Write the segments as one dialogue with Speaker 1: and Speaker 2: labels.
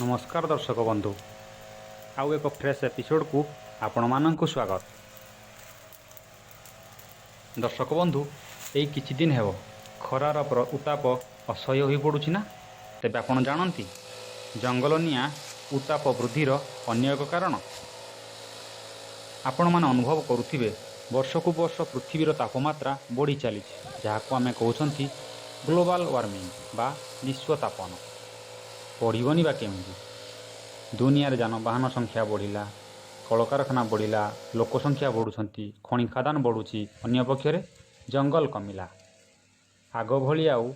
Speaker 1: ନମସ୍କାର ଦର୍ଶକ ବନ୍ଧୁ, ଆଉ ଏକ ଫ୍ରେଶ୍ ଏପିସୋଡ଼କୁ ଆପଣମାନଙ୍କୁ ସ୍ୱାଗତ। ଦର୍ଶକ ବନ୍ଧୁ, ଏଇ କିଛି ଦିନ ହେବ ଖରାର ଉତ୍ତାପ ଅସହ୍ୟ ହୋଇପଡ଼ୁଛି ନା? ତେବେ ଆପଣ ଜାଣନ୍ତି, ଜଙ୍ଗଲ ନିଆଁ ଉତ୍ତାପ ବୃଦ୍ଧିର ଅନ୍ୟ ଏକ କାରଣ। ଆପଣମାନେ ଅନୁଭବ କରୁଥିବେ, ବର୍ଷକୁ ବର୍ଷ ପୃଥିବୀର ତାପମାତ୍ରା ବଢ଼ି ଚାଲିଛି, ଯାହାକୁ ଆମେ କହୁଛନ୍ତି ଗ୍ଲୋବାଲ୍ ୱାର୍ମିଂ ବା ବିଶ୍ୱ ତାପନ। ବଢ଼ିବନି ବା କେମିତି? ଦୁନିଆରେ ଯାନବାହନ ସଂଖ୍ୟା ବଢ଼ିଲା, କଳକାରଖାନା ବଢ଼ିଲା, ଲୋକ ସଂଖ୍ୟା ବଢ଼ୁଛନ୍ତି, ଖଣି ଖାଦାନ ବଢ଼ୁଛି, ଅନ୍ୟପକ୍ଷରେ ଜଙ୍ଗଲ କମିଲା। ଆଗ ଭଳି ଆଉ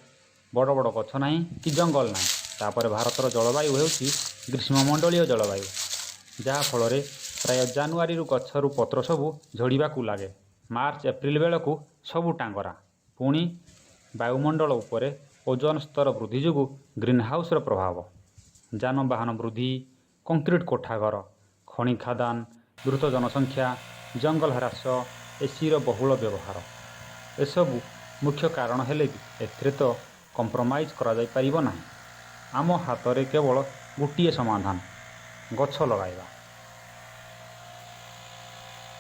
Speaker 1: ବଡ଼ ବଡ଼ ଗଛ ନାହିଁ କି ଜଙ୍ଗଲ ନାହିଁ। ତାପରେ ଭାରତର ଜଳବାୟୁ ହେଉଛି ଗ୍ରୀଷ୍ମମଣ୍ଡଳୀୟ ଜଳବାୟୁ, ଯାହାଫଳରେ ପ୍ରାୟ ଜାନୁଆରୀରୁ ଗଛରୁ ପତ୍ର ସବୁ ଝଡ଼ିବାକୁ ଲାଗେ। ମାର୍ଚ୍ଚ ଏପ୍ରିଲ ବେଳକୁ ସବୁ ଟାଙ୍ଗରା। ପୁଣି ବାୟୁମଣ୍ଡଳ ଉପରେ ଓଜନ ସ୍ତର ବୃଦ୍ଧି ଯୋଗୁଁ ଗ୍ରୀନ୍ ହାଉସ୍ର ପ୍ରଭାବ, ଯାନବାହନ ବୃଦ୍ଧି, କଂକ୍ରିଟ୍ କୋଠାଘର, ଖଣି ଖାଦାନ, ଦ୍ରୁତ ଜନସଂଖ୍ୟା, ଜଙ୍ଗଲ ହ୍ରାସ, ଏସିର ବହୁଳ ବ୍ୟବହାର, ଏସବୁ ମୁଖ୍ୟ କାରଣ ହେଲେ ବି ଏଥିରେ ତ କମ୍ପ୍ରମାଇଜ୍ କରାଯାଇପାରିବ ନାହିଁ। ଆମ ହାତରେ କେବଳ ଗୋଟିଏ ସମାଧାନ, ଗଛ ଲଗାଇବା।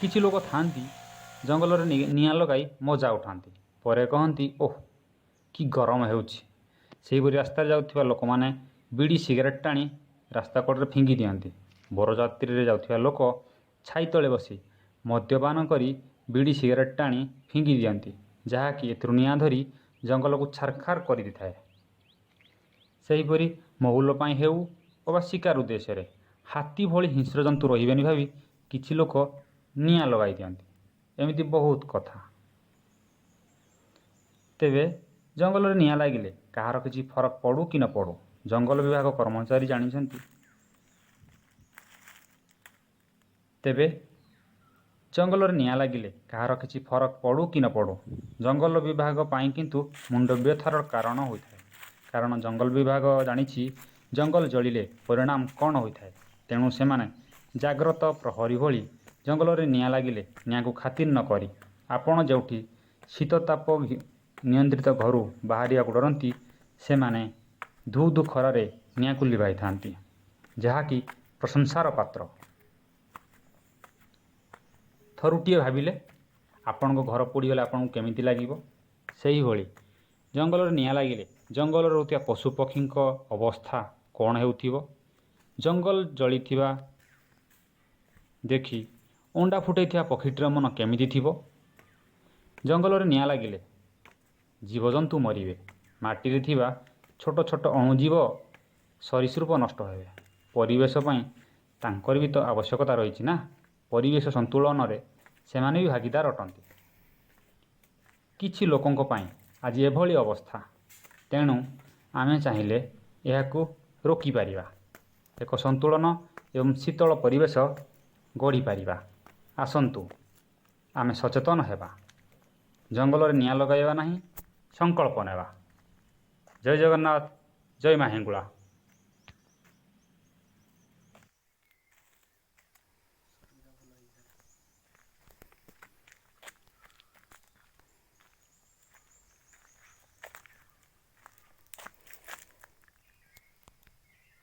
Speaker 1: କିଛି ଲୋକ ଥାଆନ୍ତି, ଜଙ୍ଗଲରେ ନିଆଁ ଲଗାଇ ମଜା ଉଠାନ୍ତି। ପରେ କହନ୍ତି, "ଓଃ, କି ଗରମ ହେଉଛି!" ସେହିପରି ରାସ୍ତାରେ ଯାଉଥିବା ଲୋକମାନେ ବିଡ଼ି ସିଗାରେଟ୍ ଟାଣି ରାସ୍ତା କଡ଼ରେ ଫିଙ୍ଗି ଦିଅନ୍ତି। ବରଯାତ୍ରୀରେ ଯାଉଥିବା ଲୋକ ଛାଇ ତଳେ ବସି ମଦ୍ୟପାନ କରି ବିଡ଼ି ସିଗାରେଟ୍ ଟାଣି ଫିଙ୍ଗି ଦିଅନ୍ତି, ଯାହାକି ଏଥିରୁ ନିଆଁ ଧରି ଜଙ୍ଗଲକୁ ଛାରଖାର କରିଦେଇଥାଏ। ସେହିପରି ମହୁଲ ପାଇଁ ହେଉ ଅବା ଶିକାର ଉଦ୍ଦେଶ୍ୟରେ ହାତୀ ଭଳି ହିଂସ୍ର ଜନ୍ତୁ ରହିବେନି ଭାବି କିଛି ଲୋକ ନିଆଁ ଲଗାଇ ଦିଅନ୍ତି। ଏମିତି ବହୁତ କଥା। ତେବେ ଜଙ୍ଗଲରେ ନିଆଁ ଲାଗିଲେ କାହାର କିଛି ଫରକ ପଡ଼ୁ କି ନ ପଡ଼ୁ, ଜଙ୍ଗଲ ବିଭାଗ କର୍ମଚାରୀ ଜାଣିଛନ୍ତି। ତେବେ ଜଙ୍ଗଲରେ ନିଆଁ ଲାଗିଲେ କାହାର କିଛି ଫରକ ପଡ଼ୁ କି ନ ପଡ଼ୁ, ଜଙ୍ଗଲ ବିଭାଗ ପାଇଁ କିନ୍ତୁ ମୁଣ୍ଡବ୍ୟଥାର କାରଣ ହୋଇଥାଏ। କାରଣ ଜଙ୍ଗଲ ବିଭାଗ ଜାଣିଛି ଜଙ୍ଗଲ ଜଳିଲେ ପରିଣାମ କ'ଣ ହୋଇଥାଏ। ତେଣୁ ସେମାନେ ଜାଗ୍ରତ ପ୍ରହରୀ ଭଳି ଜଙ୍ଗଲରେ ନିଆଁ ଲାଗିଲେ ନିଆଁକୁ ଖାତିର ନ କରି, ଆପଣ ଯେଉଁଠି ଶୀତତାପ ନିୟନ୍ତ୍ରିତ ଘରୁ ବାହାରିବାକୁ ଡରନ୍ତି, ସେମାନେ ଧୁ ଧୁ ଖରାରେ ନିଆଁକୁ ଲିଭାଇଥାନ୍ତି, ଯାହାକି ପ୍ରଶଂସାର ପାତ୍ର। ଥରୁଟିଏ ଭାବିଲେ, ଆପଣଙ୍କ ଘର ପୋଡ଼ିଗଲେ ଆପଣଙ୍କୁ କେମିତି ଲାଗିବ? ସେହିଭଳି ଜଙ୍ଗଲରେ ନିଆଁ ଲାଗିଲେ ଜଙ୍ଗଲରେ ରହୁଥିବା ପଶୁପକ୍ଷୀଙ୍କ ଅବସ୍ଥା କ'ଣ ହେଉଥିବ? ଜଙ୍ଗଲ ଜଳିଥିବା ଦେଖି ଅଣ୍ଡା ଫୁଟାଇଥିବା ପକ୍ଷୀଟିର ମନ କେମିତି ଥିବ? ଜଙ୍ଗଲରେ ନିଆଁ ଲାଗିଲେ ଜୀବଜନ୍ତୁ ମରିବେ, ମାଟିରେ ଥିବା ଛୋଟ ଛୋଟ ଅଣୁଜୀବ, ସରୀସୃପ ନଷ୍ଟ ହେବେ। ପରିବେଶ ପାଇଁ ତାଙ୍କର ବି ତ ଆବଶ୍ୟକତା ରହିଛି ନା? ପରିବେଶ ସନ୍ତୁଳନରେ ସେମାନେ ବି ଭାଗିଦାର ଅଟନ୍ତି। କିଛି ଲୋକଙ୍କ ପାଇଁ ଆଜି ଏଭଳି ଅବସ୍ଥା। ତେଣୁ ଆମେ ଚାହିଁଲେ ଏହାକୁ ରୋକିପାରିବା, ଏକ ସନ୍ତୁଳନ ଏବଂ ଶୀତଳ ପରିବେଶ ଗଢ଼ିପାରିବା। ଆସନ୍ତୁ ଆମେ ସଚେତନ ହେବା, ଜଙ୍ଗଲରେ ନିଆଁ ଲଗାଇବା ନାହିଁ, ସଂକଳ୍ପ ନେବା। ଜୟ ଜଗନ୍ନାଥ, ଜୟ ମା ହେଙ୍ଗୁଳା।